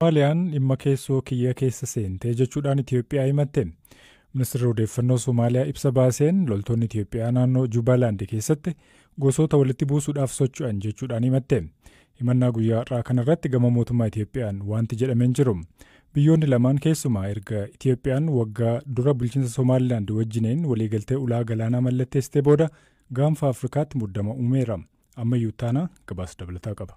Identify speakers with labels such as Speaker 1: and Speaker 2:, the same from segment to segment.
Speaker 1: Somaaliyaan dhimma keessoo kiyya keessa seentee jechuudhaan Itoophiyaa himatte. Ministeerri odeeffannoo Somaaliyaa ibsa baaseen loltoonni Itoophiyaa naannoo Jubaalaand keessatti gosoota walitti buusuudhaaf socho'an jechuudhaan himatte. Himannaa guyyaa har'aa kanarratti gama mootummaa Itoophiyaan wanti jedhamee hin jiru. Biyyoonni lamaan keessumaa erga Itoophiyaan waggaa dura bulchiinsa Somaalilaand wajjiniin waliigaltee ulaa galaanaa mallatteessitee booda gaanfa Afrikaatti muddama uumeera. Ammayyuu taana gabaasa dabalataa qaba.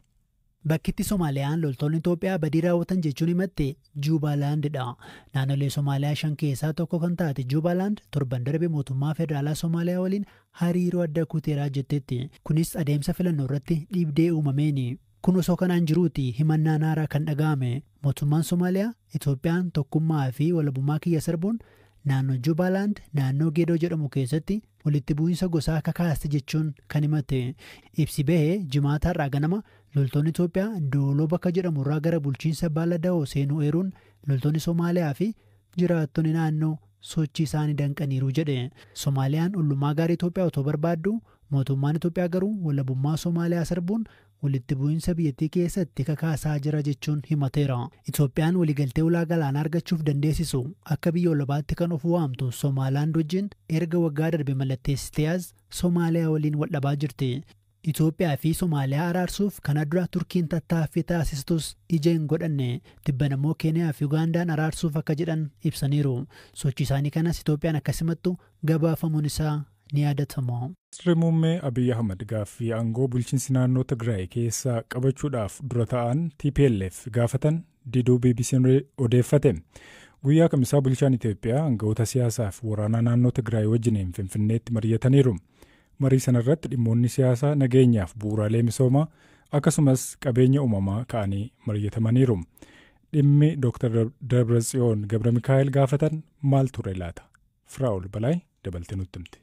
Speaker 2: Bakkitti Somaaliyaan loltoonni Itoophiyaa badii raawwatan jechuun himatte Jubaalaandidha. Naannolee Somaaliyaa shan keessaa tokko kan taate Jubaalaand torban darbe mootummaa federaalaa Somaaliyaa waliin hariiroo adda kuteeraa jetteetti. Kunis adeemsa filannoo irratti dhiibdee uumameeni. Kun osoo kanaan jiruuti himannaan haaraa kan dhaga'ame. Mootummaan Somaaliyaa Itoophiyaan tokkummaa fi walabummaa kiyya sarbuun naannoo Jubaalaand naannoo Geedoo jedhamu keessatti walitti bu'iinsa gosaa kakaaste jechuun kan himate. Ibsi bahee jimaata har'aa ganama loltoonni Itoophiyaa Dooloo bakka jedhamu irraa gara bulchiinsa Baalada'oo seenuu eeruun loltoonni Somaaliyaa fi jiraattonni naannoo sochii isaanii danqaniiru jedhe. Somaaliyaan ollummaa gaarii Itoophiyaa otoo barbaaddu mootummaan Itoophiyaa garuu walabummaa Somaaliyaa sarbuun walitti bu'iinsa biyyattii keessatti kakaasaa jira jechuun himateera. Itoophiyaan waliigaltee ulaa galaanaa argachuuf dandeessisu akka biyya olabaatti kan of waamtu Somaalaand wajjin erga waggaa darbe mallatteessitee as Somaaliyaa waliin wal dhabaa jirti. Itoophiyaa fi Somaaliyaa araarsuuf kana dura Turkiin tattaaffii taasistus ija hin godhanne. Tibban immoo Keeniyaa fi Ugaandaan araarsuuf akka jedhan ibsaniiru. Sochii isaanii kanas Itoophiyaan akka simattu gabaafamuun isaa ni yaadatama.
Speaker 1: Ministeerri muummee Abiyyi Ahmad gaaffii aangoo bulchiinsi naannoo Tigraay keessaa qabachuudhaaf dura ta'an TPLF gaafatan diduu BBC'n odeeffate. Guyyaa kamisaa bulchaan Itoophiyaa aangawoota siyaasaa fi waraanaa naannoo Tigraay wajjiniin Finfinneetti mari'ataniiru. Marii sanarratti dhimmoonni siyaasaa nageenyaaf bu'uuraalee misoomaa akkasumas qabeenya uumamaa ka'anii mari'atamaniiru. Dhimmi Dr. Dabratsiyoon Gabra Mikaa'el gaafatan maal ture laata? Firaa'ol Balaay dabaltee nutti himti.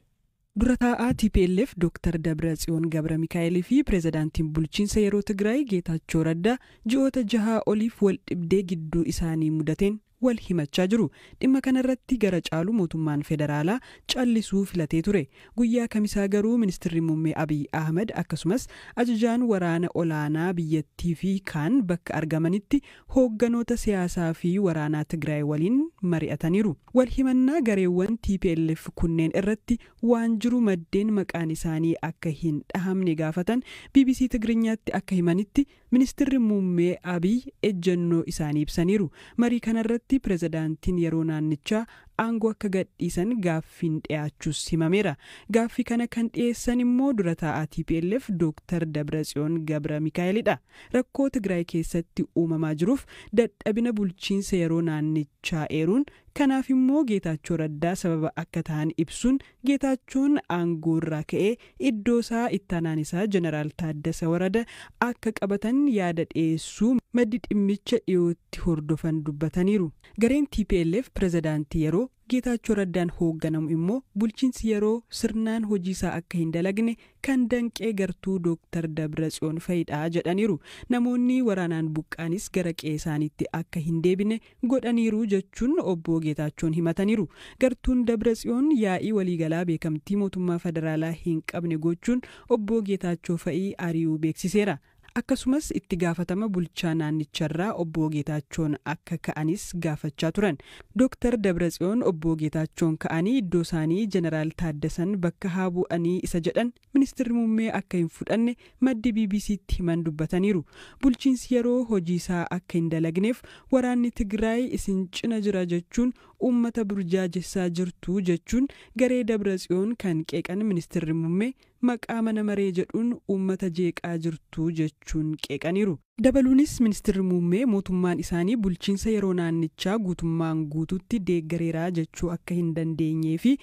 Speaker 3: Dura taa'aa TPLF Dr. Dabratsiyoon Gabra Mikaa'elii fi pireezidaantiin bulchiinsa yeroo Tigraay Geetaachoo Raddaa ji'oota jahaa oliif wal dhibdee gidduu isaanii mudateen wal himachaa jiru. Dhimma kanarratti gara caalu mootummaan federaalaa callisuu filatee ture. Guyyaa kamisaa garuu ministeerri muummee Abiy Ahmed akkasumas ajajaan waraana olaanaa biyyattii fi kaan bakka argamanitti hoogganoota siyaasaa fi waraanaa Tigraay waliin mari'ataniiru. Wal himannaa gareewwan TPLF kunneen irratti waan jiru maddeen maqaan isaanii akka hin dhahamne gaafatan BBC Tigiriinyaatti akka himanitti ministeerri muummee Abiy ejjennoo isaanii ibsaniiru. Marii kanarratti pireezidaantiin yeroo naannichaa aangoo akka gadhiisan gaaffiin dhiyaachuus himameera. Gaaffii kana kan dhiyeessan immoo dura taa'aa TPLF Dr. Dabratsiyoon Gabra Mikaa'elidha. Rakkoo Tigraay keessatti uumamaa jiruuf dadhabina bulchiinsa yeroo naannichaa eeruun kanaaf immoo Geetaachoo Raddaa sababa akka ta'an ibsuun Geetaachoon aangoo irraa ka'ee iddoo isaa ittaanaan isaa Jeneraal Taaddasa Warada akka qabatan yaada dhiyeessuu maddi dhimmicha dhiyootti hordofan dubbataniiru. Gareen TPLF pireezidaantii yeroo Geetaachoo Raddaan hoogganamu immoo bulchiinsi yeroo sirnaan hojii isaa akka hin dalagne kan danqee gartuu Dr. Dabratsiyoon fa'idha jedhaniiru. Namoonni waraanaan buqqaanis gara qe'ee isaaniitti akka hin deebine godhaniiru jechuun obbo Geetaachoon himataniiru. Gartuun Dabratsiyoon yaa'ii waliigalaa beekamtii mootummaa federaalaa hin qabne gochuun obbo Geetaachoo fa'ii ari'uu beeksiseera. Akkasumas itti gaafatama bulchaa naannicharraa obbo Geetaachoon akka ka'anis gaafachaa turan. Dr. Dabratsiyoon obbo Geetaachoon ka'anii iddoo isaanii Jeneraal Taaddasan bakka haa bu'anii isa jedhan ministeerri muummee akka hin fudhanne maddi BBC'tti himan dubbataniiru. Bulchiinsi yeroo hojii isaa akka hin dalagneef waraanni Tigraay isin cina jira jechuun uummata burjaajessaa jirtu jechuun garee Dabratsiyoon kan qeeqan ministeerri muummee maqaa mana maree jedhuun uummata jeeqaa jirtu jechuun qeeqaniiru. Dabaluunis ministeerri muummee mootummaan isaanii bulchiinsa yeroo naannichaa guutummaan guutuutti deeggareeraa jechuu akka hin dandeenyee fi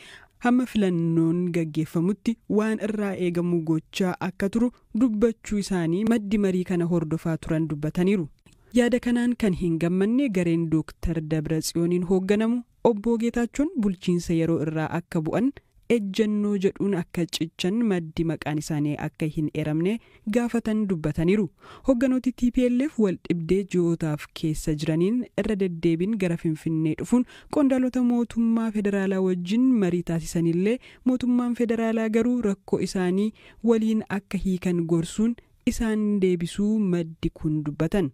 Speaker 3: hamma filannoon gaggeeffamutti waan irraa eegamu gochaa akka turu dubbachuu isaanii maddi marii kana hordofaa turan dubbataniiru. Yaada kanaan kan hin gammanne gareen Dr. Dabratsiyooniin hoogganamu obbo Geetaachoon bulchiinsa yeroo irraa akka bu'an ejjennoo jedhuun akka cichan maddi maqaan isaanii akka hin eeramne gaafatan dubbataniiru. Hoogganooti TPLF wal dhibdee ji'ootaaf keessa jiraniin irra deddeebiin gara Finfinnee dhufuun qondaalota mootummaa federaalaa wajjin marii taasisanillee mootummaan federaalaa garuu rakkoo isaanii waliin akka hiikan gorsuun isaan deebisuu maddi kun dubbatan.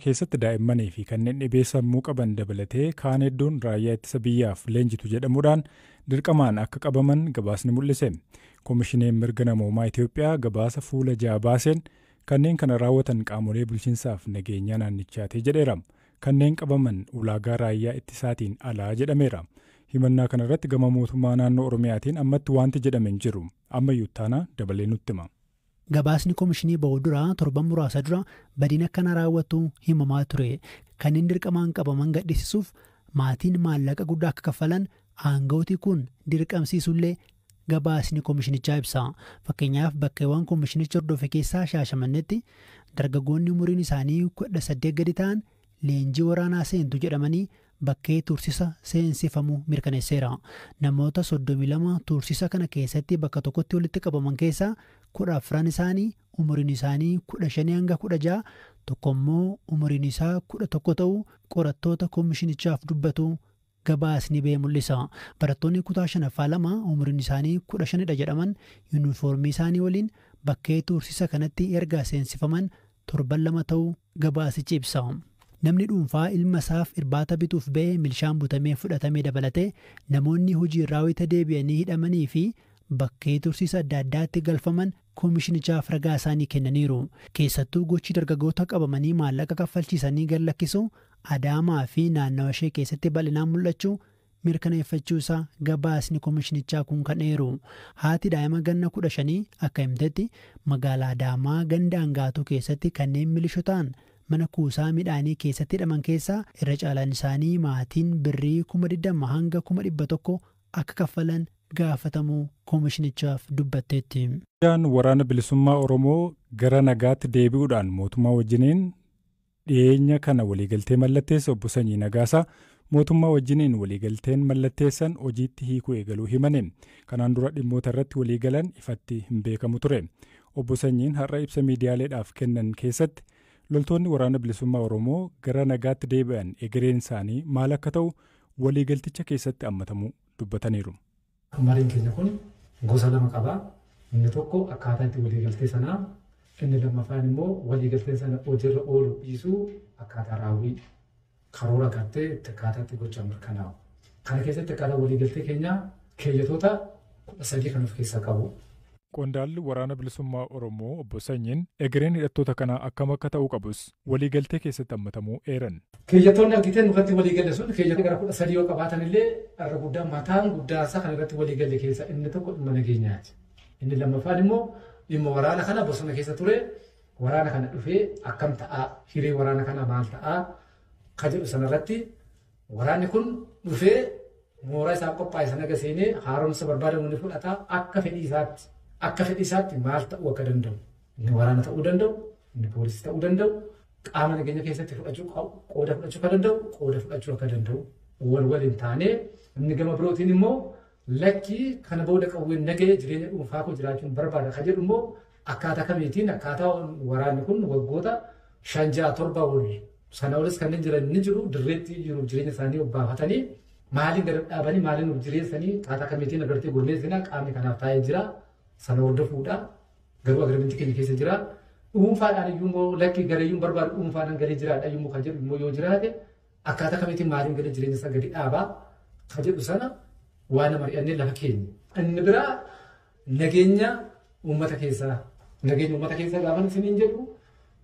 Speaker 1: Keessatti daa'immanii fi kanneen dhibee sammuu qaban dabalatee kaan hedduun raayyaa ittisa biyyaaf leenjitu jedhamuudhaan dirqamaan akka qabaman gabaasni mul'ise. Komishineen mirga namoomaa Itoophiyaa gabaasa fuula ja'a baaseen kanneen kana raawwatan qaamolee bulchiinsaaf nageenyaa naannichaati jedheera. Kanneen qabaman ulaagaa raayyaa ittisaatiin alaa jedhameera. Himannaa kanarratti gama mootummaa naannoo Oromiyaatiin ammatti wanti jedhame hin jiru. Ammayyuu taanaa dabalee nutti hima.
Speaker 2: Gabaasni komishinii ba'u dura torban muraasa dura badiin akkana raawwatu himamaa ture. Kanneen dirqamaan qabaman gadhiisisuuf maatiin maallaqa guddaa akka kaffalan aangawooti kun dirqamsiisullee gabaasni komishinichaa ibsa. Fakkeenyaaf bakkeewwan komishinichi hordofe keessaa Shaashamannetti dargaggoonni umuriin isaanii 18 gadi ta'an leenjii waraanaa seentu jedhamanii bakkee tursiisa seensifamu mirkaneesseera. Namoota 32 tursiisa kana keessatti bakka tokkotti walitti qabaman keessaa 14 isaanii umuriin isaanii 15 hanga 16, tokko immoo umuriin isaa 11 ta'uu qorattoota komishinichaaf dubbatu gabaasni ba'ee mul'isa. Barattoonni kutaa shanaffaa lama umuriin isaanii 15dha jedhaman yuunifoormii isaanii waliin bakkee tursiisa kanatti erga seensifaman torban 2 ta'uu gabaasichi ibsa. Namni dhuunfaa ilma isaaf irbaata bituuf ba'ee milishaan butamee fudhatamee dabalatee namoonni hojii raawwita deebi'anii hidhamanii fi bakkee tursiisa adda addaatti galfaman komishinichaaf ragaa isaanii kennaniiru. Keessattuu gochi dargaggoota qabamanii maallaqa kaffalchiisanii gad lakkisu Adaamaa fi naannawa ishee keessatti bal'inaan mul'achuu mirkaneeffachuu isaa gabaasni komishinichaa kun kan eeru. Haati daa'ima ganna 15 akka himtetti magaalaa Adaamaa ganda Angaatuu keessatti kanneen milishotaan mana kuusaa midhaanii keessatti hidhaman keessaa irra caalaan isaanii maatiin birrii 20,000 hanga 100,000 akka kaffalan gaafatamuu komishinichaaf dubbatteetti.
Speaker 1: Waraana bilisummaa Oromoo gara nagaatti deebi'uudhaan mootummaa wajjiniin dhiyeenya kana waliigaltee mallatteessa obbo Sanyii Nagaasaa mootummaa wajjiniin waliigalteen mallatteessan hojiitti hiikuu eegaluu himane. Kanaan dura dhimmoota irratti waliigalan ifatti hin beekamu ture. Obbo Sanyiin har'a ibsa miidiyaaleedhaaf kennan keessatti loltoonni waraana bilisummaa Oromoo gara nagaatti deebi'an egereen isaanii maal akka ta'u waliigalticha keessatti hammatamuu dubbataniiru.
Speaker 4: Mariin keenya kun gosa lama qaba. Inni tokko akkaataa itti waliigaltee sanaa, inni lammaffaan immoo waliigalteen sana hojiirra oolu dhiisuu akkaataa raawwii karoora gartee itti akkaataa itti gochaa mirkanaa'u. Kana keessatti akkaataa waliigaltee keenyaa keeyyatoota 13 kan of keessaa qabu.
Speaker 1: Qondaalli waraana bilisummaa Oromoo obbo Sanyiin egereen hidhattoota kanaa akkam akka ta'uu qabus waliigaltee keessatti hammatamuu eeran.
Speaker 4: Keeyyatoonni argiteen irratti waliigalle sun keeyyatoota gara 13 yoo qabaatan illee irra guddaa mataan guddaa isaa kan irratti waliigalle keessaa inni tokko dhimma nageenyaati. Inni lammaffaan immoo dhimma waraana kana bosona keessa ture waraana kana dhufee akkam ta'aa hiree waraana kana maal ta'aa ka jedhu sanarratti waraanni kun dhufee mooraa isaa qophaa'e sana seenee haaromsa barbaadamu ni fudhata akka fedhii isaatti. Akka fedhii isaatti maal ta'uu akka danda'u, inni waraana ta'uu danda'u, inni poolisii ta'uu danda'u, qaama nageenya keessatti fudhachuu qooda fudhachuu akka danda'u, qooda fudhachuu akka danda'u wal waliin taanee inni gama birootiin immoo lakkii kana booda qawween nagahee jireenya dhuunfaa koo jiraachuun barbaada kan jedhu immoo akkaataa kamiitiin akkaataa waraanni kun waggoota 5, 6, 7 ol sana olis kanneen jiran ni jiru dirreetti jiruuf jireenya isaanii obbaafatanii maaliin gad dhaabanii maaliin of jireessanii akkaataa kamiitiin agartee gurmeessinaa qaamni kanaaf taa'ee jira. Sana hordofuudha. Garuu agreementii keenya keessa jira. Dhuunfaadhaan iyyuu immoo lakkii gareeyyuun barbaadu dhuunfaadhaan galee jiraadha iyyuu kan jedhu immoo yoo jiraate akkaataa kamiitiin maaliin galee jireenya isaa gadi dhaabaa kan jedhu sana waan mari'annee lafa keenya. Inni biraa nageenya uummata keessaa. Nageenya uummata keessaa gaafa isiniin jedhu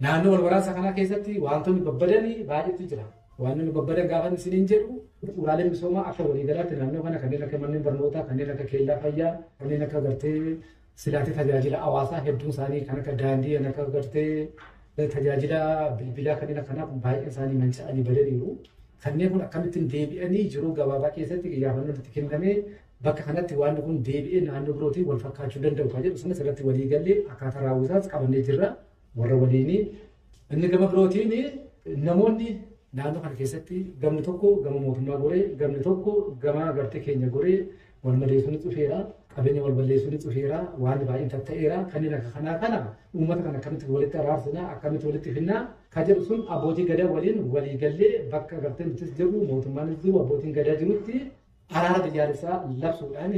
Speaker 4: naannoo wal waraansa kanaa keessatti wantoonni babbadanii baay'eetu jira. Wantoonni babbadan gaafa isiniin jedhu bu'uuraaleen misoomaa akka waliigalaatti naannoo kana kanneen akka manneen barnootaa, kanneen akka kellaa fayyaa, kanneen akka gartee silaatee tajaajila hawaasaa hedduun isaanii kan akka daandii, kan akka gartee tajaajila bilbilaa kanneen akkanaa kun baay'een isaanii manca'anii badaniiru. Kanneen kun akkamittiin deebi'anii jiruu gabaabaa keessatti xiyyeeffannoon itti kennamee bakka kanatti waan kun deebi'ee naannoo birootiin wal fakkaachuu danda'u kan jedhu sanas irratti waliigallee akkaataa raawwisaas qabannee jirra warra waliinii. Inni gama birootiin namoonni naannoo kana keessatti gamni tokko gama mootummaa goree gamni tokko gama gartee keenya goree wal maleessuun dhufeera. Qabeenya wal balleessuun dhufeera. Waan baay'een tatta'eera. Kanneen akka kanaa kana uummata kana akkamitti walitti araarsinaa akkamitti walitti finnaa kan jedhu sun abbootii gadaa waliin waliigallee bakka gartee nutis jirru mootummaanis jiru abbootiin gadaa jirutti araara biyyaalessaa labsuudhaan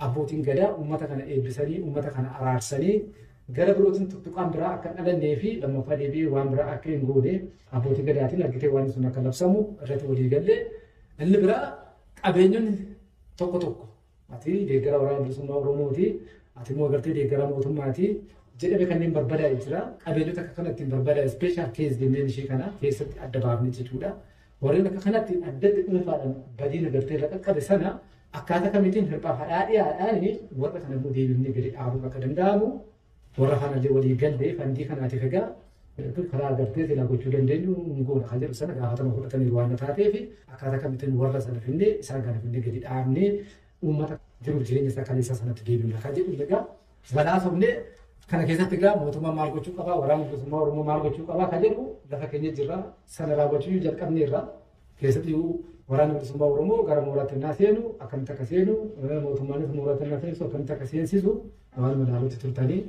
Speaker 4: abbootiin gadaa uummata kana eebbisanii uummata kana araarsanii Gara birootiin tuttuqaan biraa akka dhalannee fi lammaffaa deebi'ee waan biraa akka hin goone abbootii gadaatiin argitee waan sun akka labsamu irratti walii galle. Inni biraa qabeenyonni tokko tokko ati deeggara waraana bilisummaa Oromooti, ati immoo agartee deeggara mootummaati jedhame kanneen barbadaa'e jira. Qabeenyota akka kanatti hin barbadaa'e special case jenneen ishee kana keessatti adda baafne jechuudha. Warreen akka kanatti addatti dhuunfaadhaan badiin agartee irra qaqqabe sana akkaataa kamiitiin hirphaa hadhaadhiyaadhaan warra kana immoo deebifnee gadi dhaabuun akka danda'amu warra kanallee walii galle fandii kanaatiif egaa karaa agartee silaa gochuu dandeenyu hin goona kan jedhu sana gaafatama fudhatanii waan taateef akkaataa kamittiin warra sana finnee isaan kana finnee gadi dhaabnee uummata jiruuf jireenya isaa kaleessaa sanatti deebifna kan jedhu egaa balaasofnee kana keessatti egaa mootummaan maal gochuu qabaa, waraanni bilisummaa Oromoo maal gochuu qabaa kan jedhu lafa keenya jirra sana raawwachuu jalqabneerra. Keessatti waraanni bilisummaa Oromoo gara mooraatti innaa seenu akkamitti akka seenu, mootummaanis mooraatti innaa seensisu akkamitti akka seensisu waan madaalutti turtanii.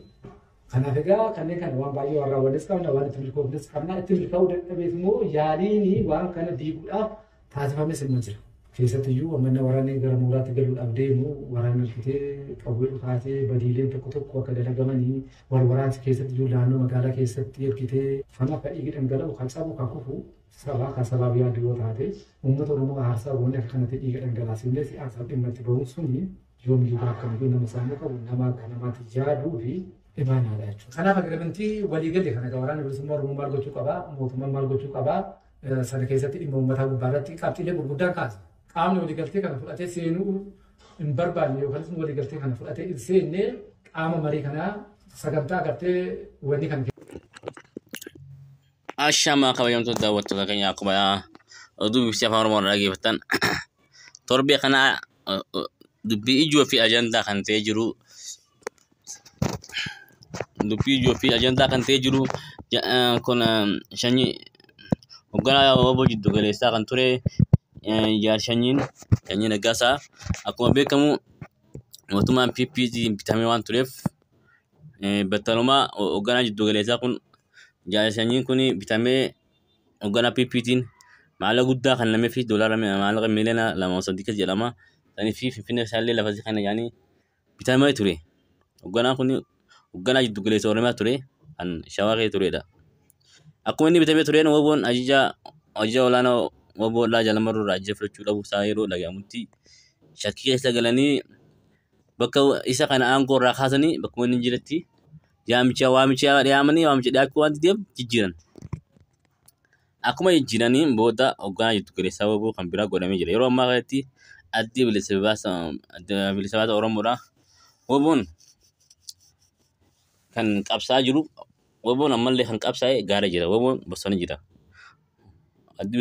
Speaker 4: Kanaaf egaa kanneen kana waan baay'ee waan raawwannes qabna, waan itti milkoofnes qabna. Itti milkaa'uu dadhabeef immoo yaaliin waan kana diiguudhaaf taasifames immoo jira. Keessattiyyuu manna waraanni gara mooraatti galuudhaaf deemu waraanni argitee qawwee dhukaasee badiileen tokko tokko akka dalagamanii wal waraansi keessattiyyuu naannoo magaalaa keessatti argitee fana akka dhiigi dhangala'u kan cabu kan kufu sabaa kan sabaaf yaadu yoo taate uummata Oromoo aarsaa goonee akka kanatti dhiiga dhangalaasifnee siyaasaaf dhimma itti bahuun suni yoomiyyuu akkamiyyuu nama sammuu qabu nama akka namaatti yaaduu fi imaanaadha jechuudha. Kanaaf agreementii waliigalee kana waraanni bilisummaa Oromoo maal gochuu qabaa, mootummaan maal gochuu qabaa, sana keessatti dhimma uummataa gubbaarratti qabxiilee gurguddaan kaasa. Qaamni waliigaltee kana fudhatee seenuu hin barbaanne yookaan waliigaltee kana fudhatee hin seenne qaama marii kanaa sagantaa agartee wanni kan.
Speaker 5: Ashamaa kabajamtoota daawwattoota keenya, akkuma oduu BBC Afaan Oromoo irraa dhaggeeffattan, torbee kana dubbii ijoo fi ajandaa kan ta'ee jiru dubbii ijoo fi ajandaa kan ta'ee jiru kun sanyii hoogganaa WBO jiddu galeessaa kan ture Jaal Sanyiin Sanyii Nagaasaa akkuma beekamu mootummaan PP bitamee waan tureef battaluma hoogganaa jiddu galeessaa kun Jaal Sanyiin kun bitamee hoogganaa PPtiin maallaqa guddaa kan namee fi doolaara maallaqa miiliyoona 2.3 keessa jedhama. Sanii fi Finfinnee isaallee lafa kana yaanii bitamee ture. Hoogganaan kun hoogganaa jiddu galeessa Oromiyaa ture, kan Shawaa keessa turedha. Akkuma inni bitamee tureen WBOn ajaja olaanaa WBO irraa Jaal Marroo irraa ajaja fudhachuu dhabuu isaa yeroo dhaga'amutti shakkii keessa galanii bakka isa kana aangoo irraa kaasanii bakkuma inni jirutti yaamicha waamicha dhiyaamanii waamicha dhiyaachuu waan dideef jijjiiran. Akkuma jijjiiraniin booda hoogganaa jiddu galeessaa WBO kan biraa godhamee jira. Yeroo ammaa kanatti addi bilisa baasa Oromoodha. WBOn kan qabsaa jiru, WBOn ammallee kan qabsaa'e gaara jira. WBOn bosona jira. Addi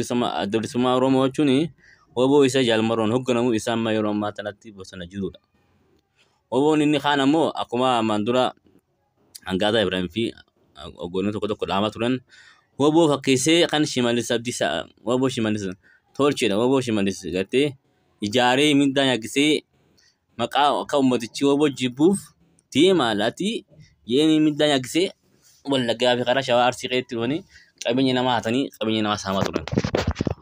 Speaker 5: bilisummaa Oromoo jechuun WBO isa Jaal Marroon hoogganamu isa amma yeroo ammaa kanatti bosona jirudha. WBOn inni kaan ammoo akkuma ammaan dura Hangaataa Ibrahim fi hogganoonni tokko tokko dhaamaa turan WBO fakkeessee kan Shimallis Abdiisaa WBO Shimallis tolchedha. WBO Shimallis gartee ijaaree mindaa nyaachisee maqaa akka uummatichi WBO jibbuuf deemaa laati yeen mindaa nyaachisee Wallaggaa fi karaa Shawaa Arsii keessatti dhufanii qabeenya namaa hatanii qabeenya namaa saamaa turan.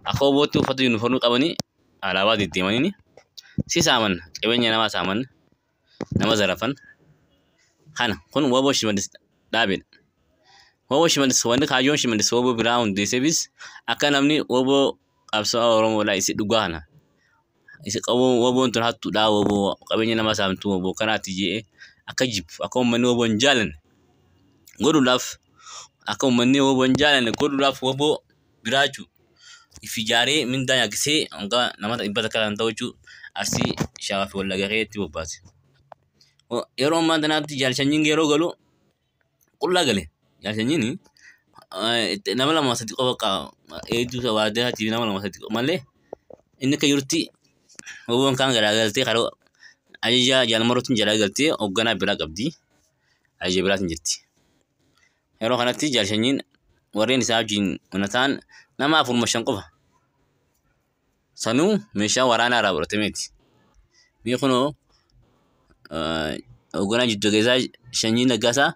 Speaker 5: Akka WBOtti uffata yuunifoormii qabanii alaabaa deddeemanii si saaman, qabeenya namaa saaman, nama zarafan. Kana kun WBO Shimallis dhaabedha. WBO Shimallis wanni kaayyoon Shimallis WBO biraa hundeesseefis akka namni WBO qabsaa'aa Oromoodhaa isi dhugaa kana. Isi qaboo WBOn tun hattuudhaa, WBO qabeenya namaa saamtuu, WBO kanaati jedhee akka jibbu, akka uummanni WBO hin jaalanne godhuudhaaf, akka uummanni WBO hin jaalanne godhuudhaaf WBO biraa jechuudha. If ijaaree mindaa nyaachisee hanga namoota 100 kan ta'u jechuudha Arsii, Shawaa fi Wallaggaa keessatti bobbaase. Yeroo ammaa kanaatti Jaal Sanyiin yeroo galu qullaa gale. Jaal Sanyiin nama lama sadi qofa eedduu waardiyaatii nama lama sadi malee inni akka jirutti WBOn kaan garaagaltee karaa ajaja Jaal Marrootiin jalaa galtee hoogganaa biraa qabdi. Ajaja biraatiin jirti. Yeroo kanatti Jaal Sanyiin warreen isaa wajjin ta'an nama afurma shan qofa. Sanuu meeshaa waraanaa irraa fudhatameeti. Mee kunoo hoogganaa jiddu galeessaa Sanyii Nagaasaa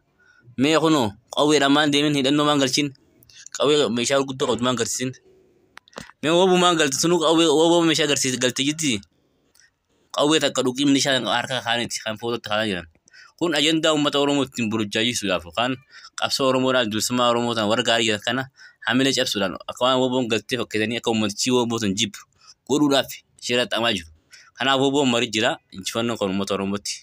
Speaker 5: mee kunoo qawweedhaan maan deemin, hidhannoo maan galchin, qawwee meeshaa gurguddoo qabdu maan garsiisin, mee WBO maan galti sunuu qawwee WBO meeshaa garsiis galti jirti, qawwee takka dhuqii milishaa harka kaaniiti kan footootti kaasaa jiran. Kun ajandaa uummata Oromoo ittiin burjaajisuudhaaf yookaan qabsoo Oromoodhaan bilisummaa Oromoo ta'an warra gaarii jiran kana hamilee cabsuudhaan akka waan WBOn galtee fakkeessanii akka uummatichi WBO san jibbu godhuudhaaf shira xaxamaa jiru. Kanaaf WBOn marii jira, injifannoon kan uummata Oromooti.